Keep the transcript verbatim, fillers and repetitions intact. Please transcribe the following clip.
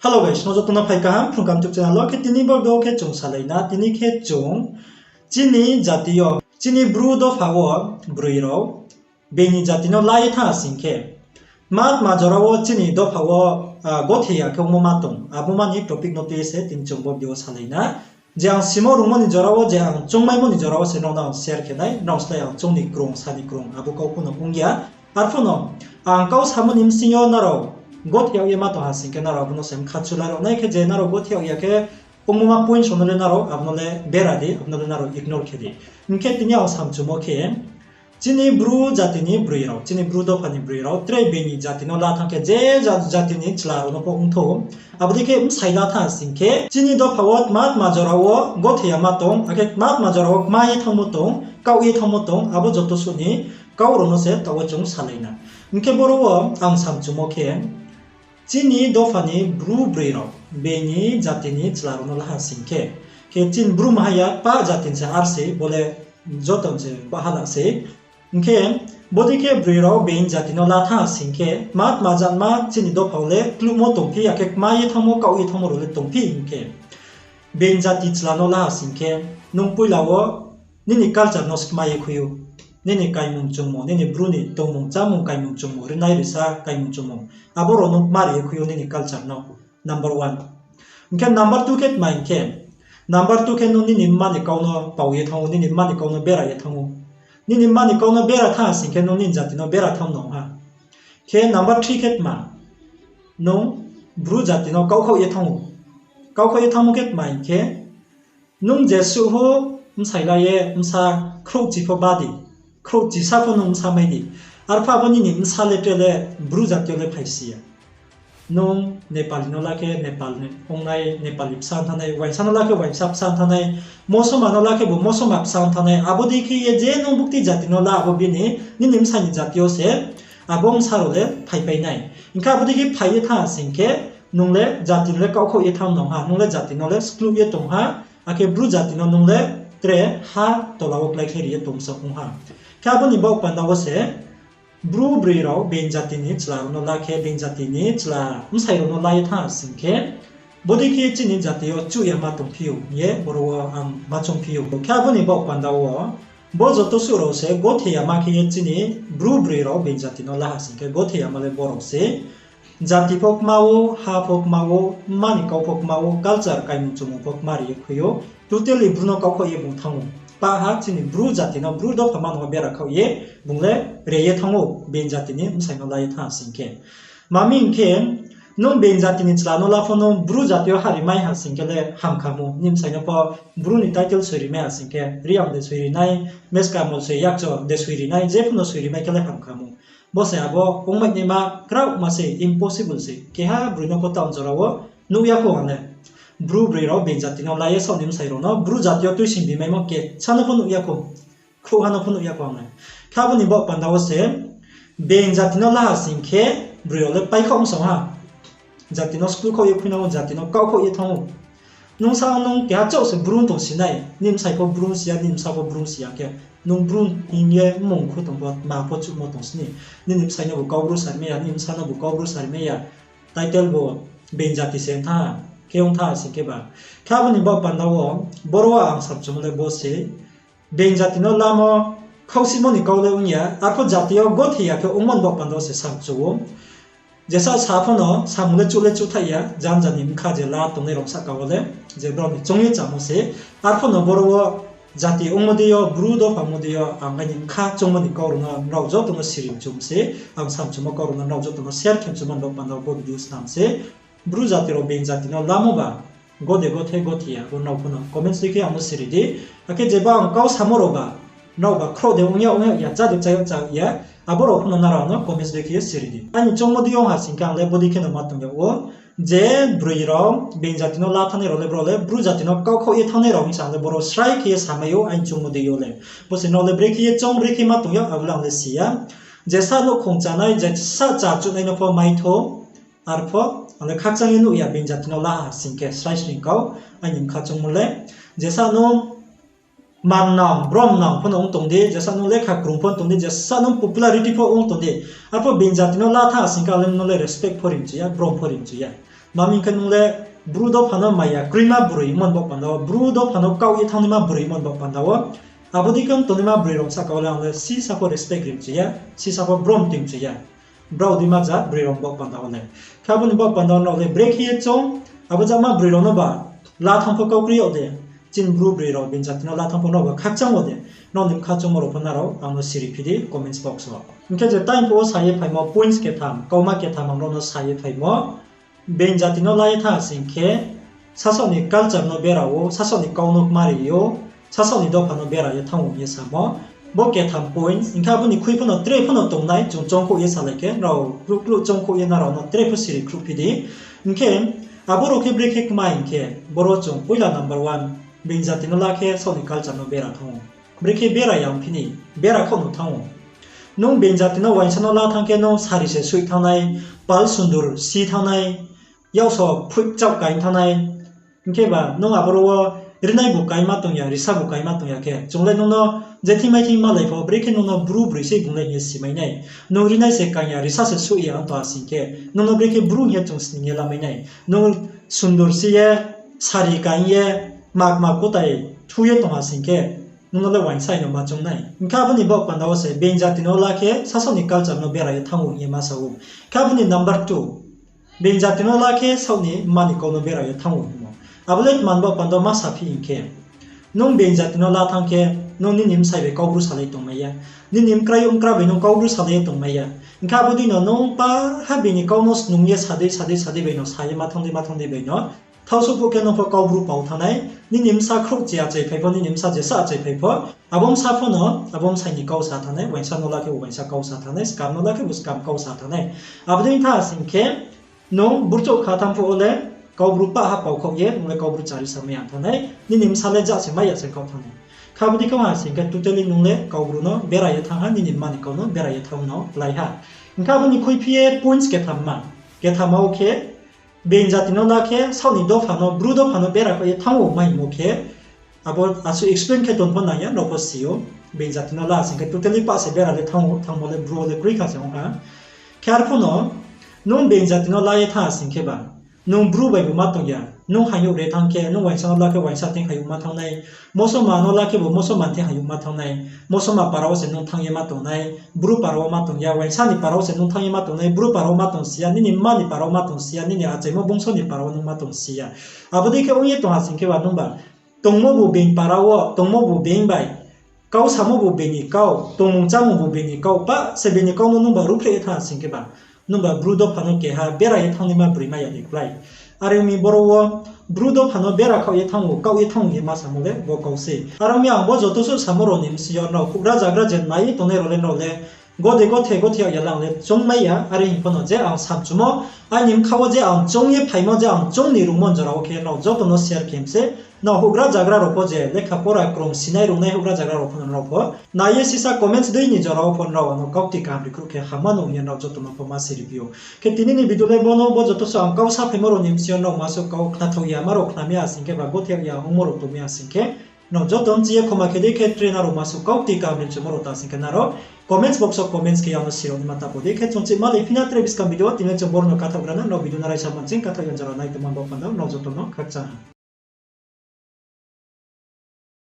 Hello guys, no joto no phai kaham Phrung Kaham YouTube channel wo. Khe tini bo video khe chung salai na, tini khe chung chini jati yo, chini Bru dopha wo broi rao beini jati no la ye thanng sing khe, tma tma jora wo chini dopha wo gothe ya khe ongmo ma tong, abo ma ni topic no tui ye se tini chung bo video wo salai na. Je ang simo rungmo ni jora wo, je ang choungmaimo ni jora wo se nrao no ang share khe nai, nrao slái ang choung ni krung, sa ni krung, abo kau pho no ong ya. Arphuh no ang kau samo ni bsing yo nrao gothe yag ye ma tong ha sing khe, nrao abo no se mkha chula rao nai khe, je nrao gothe yag ya khe ongmo ma point rao no le nrao abo no le bera di, abo no le nrao ignore khe di. Hing khe tini ang samchumo khe, chini Bru jati ni broi rao, chini Bru dopha ni broi rao tre beini jati no la thanng khe, je ja-, jati ni chla rao no pho ongthou, abo dei khe bsai la thanng sing khe, chini dopha wo tma tma jora wo gothe ya ma tong, akhe tma tma jora wo kma ye thanngmo tong, kaoh ye thanngmo tong, abo joto suh ni kau rao no se taoh wo chung salai na. Hing khe boro wo ang samchumo khe, chini dopha ni Bru broi rao beini jati ni chla rao no la ha sing khe, khe chini Bru maha ya pah jati ni se ar se, bo le joto ni se bahala se. Hing khe bodei khe broi rao beini jati no la thanng sing khe, tma tma jatma chini dopha wo le kluhmo tongphi, akhe kma ye thanngmo, kaoh ye thanngmo rao le tongphi hing khe, beini jati chla no la ha sing khe, nung poila wo nini culture no skma ye khui ou. Nini kaimung chungmung, nini Bru ni tongmung chámung, kaimung chungmung, rinai risa kaimung chungmung, abo rao no kma ri ye khui ou nini culture no. Number one. Hing khe number two khe tma hing khe, number two khe nung nini mma ni kau no pao ye thanng ou, nini mma ni kau no bera ye thanng ou. Nini mma ni kau no bera thanng ha sing khe nung nini jati no bera thanng nang ha. Khe number three khe tma, nung Bru jati no kaukhaoh ye thanng ou. Kaukhaoh ye thanngmo khe tma hing khe, nung jesuh ho bsai la ye bsa khrouhchi pho ba di, khrouhchisa pho nung bsa mai di. Arphuh abo nini bsa le tre le Bru jati yo le phaisi ya. Nung Nepali no la khe Nepal ni ongnai, Nepali bsa ong thanngnai, uaingsa no la khe uaingsa bsa ong thanngnai, mosoma no la khe bo mosoma bsa ong thanngnai, abo dei khe ye je nung bukti jati no la, abo bini, nini bsa ni jati yo se abo bsa rao le phaipai nai. Hing khe abo dei khe phai ye thanng ha sing khe, nung le jati no le kaukhaoh ye thanng nang ha, nung le jati no le skluh ye tong ha, akhe Bru jati no nung le tre ha tola wo klái khe ri ye tong sa ong ha. Khe abo ni baoh panda wo se, Bru broi rao being jati ni chla rao no la khe, being jati ni chla bsai rao no la ye thanng ha sing khe, bodei khe chini jati yo chuh ya ma tongphi ou hing ye boro wo ang ma choungphi ou. Khe abo ni baoh panda wo, bo joto suh rao se gothe ya ma khe ye chini Bru broi rao being jati no la ha sing khe gothe ya ma le bo rao se. Jati pho kma ou, ha pho kma ou, mma ni kau pho kma ou, culture kaimung chungmung pho kma ri ye khui ou. Totally Bru no kaukhaoh ye bung thanng ou. Pah ha chini Bru jati no, Bru dopha ma no bera khaoh ye bung le re ye thanng ou, being jati ni bsai no la ye thanng ha sing khe. Mami hing khe, nung being jati ni chla no la pho nung Bru jati yo ha ri mai ha sing khe le hamkha mo. Nini bsai no pho Bru ni title soi ri mai ha sing khe, Reang de soi ri nai, Meskamo se Yakcho de soi ri nai, je pho no soi ri mai khe le hamkha mo. Bo se abo ongmai naima kraohma se, impossible se. Keha broi no pho taoh jora wo nuh ya khou ang le. Bru broi rao being jati no la ye saoh ni bsai rao no Bru jati yo tuising bi maimo kesa no pho nuh ya khou. Khrouhha no pho nuh ya khou ang le. Khe abo ni baoh panda wo se, being jati no la ha sing khe, broi rao le paikhaoh msong ha. Jati no skluh khaoh ye khuinang ou, jati no kaukhaoh ye thanng ou. Nung sa nung keha chouh se Bru tong si nai, nini bsai pho Bru si ya, nini bsa pho Bru si ya khe, nung Bru hing ye mmung khu tong pho, tma pho chuhmo tong si ni. Nini bsai nobu Kau Bru sa ri mai ya, nini bsa nobu Kau Bru sa ri mai ya. Title bo being jati se ong thanng, khe ong thanng sing khe ba. Khe abo ni baoh panda wo, boro wo ang samchumo le bo se, being jati no lamo khausimo ni kau le ong ya, arphuh jati yo gothe ya khe ongmo ni baoh panda wo se samchu ou. Jesa sa pho no samung le chuh le chuhthaih ya, janja ni bkha je la tongnai rao sahka wo le, je brao ni choung ye chámo se, arphuh no boro wo jati ongmo dei yo, Bru dopha ongmo dei yo, ang aini bkha choungmo ni kau rao no nrao joto no siri mchu mi se, ang samchumo kau rao no nrao joto no share khe mchumo ni baoh panda wo bo video snam se. Bru jati rao being jati no lamo ba, gode gothe gothe ya, bo nrao pho no comments dei khe ang no siri di. Akhe jeba ang kau samo rao ba, nrao ba khrouh de ong ya ong ya, chá de chá ya chá ya, abo rao pho no nrao no comments dei khe siri di. Aini choungmo dei yo ha sing khe ang le bodei khe no ma tong yag ou. Je broi rao being jati no la thanngnai rao le brao le Bru jati no kaukhaoh ye thanngnai rao hing sa ang le boro srai khe ye samai ou aini choungmo dei yo le. Bo se nrao le brekhe ye choung brekhe ma tong yag abo le ang le si ya. Jesa nouhkhong chánai, jesa chá chuhnai no pho mai thou, arphuh ang le khakchang ye nuh ya being jati no la ha sing khe srai sring kau, aini bkha choungmo le. Jesa no mannang, bromnang pho no ong tong di, jesa no lekha krung pho no tong di, jesa no popularity pho ong tong di. Arphuh being jati no la thanng ha sing khe ang le no le respect pho ri mchu ya, brom pho ri mchu ya. Tma hing khe nung le Bru dopha no maya kroima broi hingmo ni baoh panda wo, Bru dopha no kaoh ye thanngnaima broi hingmo ni baoh panda wo, abo dei khe tongnaima broi rao sahka wo le ang le sisa pho respect ri mchu ya, sisa pho brom tui mchu ya. Brao dei ma jat broi rao ni baoh panda wo le. Khe abo ni baoh panda wo nrao le brekhe ye choung, abo jama broi rao no ba la thanng pho kau kroi yag de, chini Bru broi rao being jati no la thanng pho nrao ba khakchang wo de, nrao ni bkha choungmo rao pho nrao ang no siri phi di comments box wo. Hing khe je time phuh wo sa ye phaimo points ketham, kauma ketham ang nrao no sa ye phaimo, being jati no la ye thanng sing khe, sasaoh ni culture no bera ou, sasaoh ni kau no kmari ou, sasaoh ni dopha no bera ye thanng ou hing ye samo. Bo ketham points, hing khe abo ni khui pho no tre pho no tongnai, chung choungkhouh ye salai khe, nrao kluh kluh choungkhouh ye nrao no tre pho siri khruhphi di. Hing khe, abo rao khe brekhe kma hing khe, boro chung poila number one, being jati no la khe sasaoh ni culture no bera thanng ou. Brekhe bera ya ongphi ni, bera khaoh no thanng ou. Nung being jati no uaingsa no la thanng khe nung sari se soih thanng nai, pal sundur si thanng nai, yakso phuih kchaoh kaing thanng nai. Hing khe ba nung aboro wo rinai bu kaingma tong ya, risa bu kaingma tong ya khe, chung le nung no je thing mai thing malai pho, brekhe nung no Bru broi sei bung le hing ye simai nai. Nung rinai se kaing ya, risa se soih ya ong tong ha sing khe, nung no brekhe Bru hing ye chung sning ye lamai nai. Nung sundur si ye, sari kaing ye, makma kutai thu ye tong ha sing khe, nung no le uaingsa no ma choung nai. Hing khe abo ni baoh panda wo se being jati no la khe sasaoh ni culture no bera ye thanng ou hing ye ma sa ou. Khe abo ni number two, being jati no la khe sasaoh ni mma ni kau no bera ye thanng ou hingmo. Abo le tma ni baoh panda wo ma saphi hing khe, nung being jati no la thanng khe, nung nini bsai bai Kaubru salai tongmai ya. Nini mkrai mkra bai nung Kaubru salai ye tongmai ya. Hing khe abo dei no nung pa ha bini kau no snung ye sa dei, sa dei, sa dei bai no sa ye ma thanng dei, ma thanng dei bai no thaosuh phuh khe nung pho Kaubru pao thanng nai, nini bsa khrouh chi achai phai pho, nini bsa jesa achai phai pho, abo bsa pho no abo bsai ni kau sa thanng nai, uaingsa no la khe bo uaingsa kau sa thanng nai, skam no la khe bo skam kau sa thanng nai. Abo dei thanng ha sing khe, nung burchouh kha thanng phuh wo le Kaubru pah ha pao khaoh ye, nung le Kaubru chari sa mai ya thanng nai, nini bsa le ja se mai ya se khaoh thanng nai. Khe abo dei khe ong ha sing khe totally nung le Kaubru no bera ye thanng ha, nini mma ni kau no bera ye thanng no klái ha. Hing khe abo ni khuiphi ye points ketham ma, kethama wo khe, being jati no la khe sasaoh ni dopha no, Bru dopha no bera khaoh ye thanng ou ma hingmo khe, abo asuh explain khe tong pho nang ya, nrao pho si ou. Being jati no la sing khe totally pah se bera le thanng ou, thanngmo le Bru wo le kroi kha se ong ha. Khe arphuh no, nung being jati no la ye thanng ha sing khe ba, nung Bru bai bu ma tong ya, nung haing youh re thanng khe, nung uaingsa no la khe uaingsa thing haing youh ma thanng nai, Mosoma no la khe bu Mosoma thing haing youh ma thanng nai, Mosoma para wo se nung thanng ye ma tong nai, Bru para wo ma tong ya, uaingsa ni para wo se nung thanng ye ma tong nai, Bru para wo ma tong si ya, nini mma ni para wo ma tong si ya, nini achaimo bungso ni para wo nung ma tong si ya. Abo dei khe ong ye tong ha sing khe ba nung ba, tongmo bu being para wo, tongmo bu being bai, kau samo bu being ni kau, tongmung chámung bu being ni kau, pah se being ni kau no nung ba ruhphreh ye thanng ha sing khe ba, nung ba Bru dopha no keha bera ye thanngnaima broi mai ya ni klái. Are ong mi boro wo Bru dopha no bera khaoh ye thanng ou, kaoh ye thanng ou hing ye ma samo le bo kau sei. Are ong mi ang bo joto suh samo rao ni bsing yo nrao houhgra zagra je nai ye tongnai rao le nrao le gode gothe gothe yag ya le ang le choungmai ya, are hing pho no je ang samchumo, aini bkha wo je ang choung ye phaimo, je ang choung ni rungmo ni jora wo khe nrao joto no share khe mi se. Nrao houhgra zagra rao pho je lekha pora krung sinai rungnai houhgra zagra rao pho no nrao pho nai ye sisa comments dei ni jora wo pho nrao ano kaukti kaham ri khruh khe hamma no hing ye nrao joto no pho ma siri phi ou. Khe tini ni video le bo no, bo joto suh ang kau saphaimo rao ni bsing yo nrao masuh kau khnathaoh ya ma rao khna mi ha sing khe ba gothe ya ongmo rao tong mi ha sing khe, nrao joto bchi ye khoma khe di, khe tre nrao masuh kaukti kaham ri mchumo rao ta sing khe nrao comments box wo comments khe ye ang no siri naima ta pho di. Khe chung chih malai phi na tre buskang video wo, tini chung boro no kathaoh gra na, nrao video no raisa manching kathaoh ya jora nai tongma bo panda nrao joto no khakchang ha.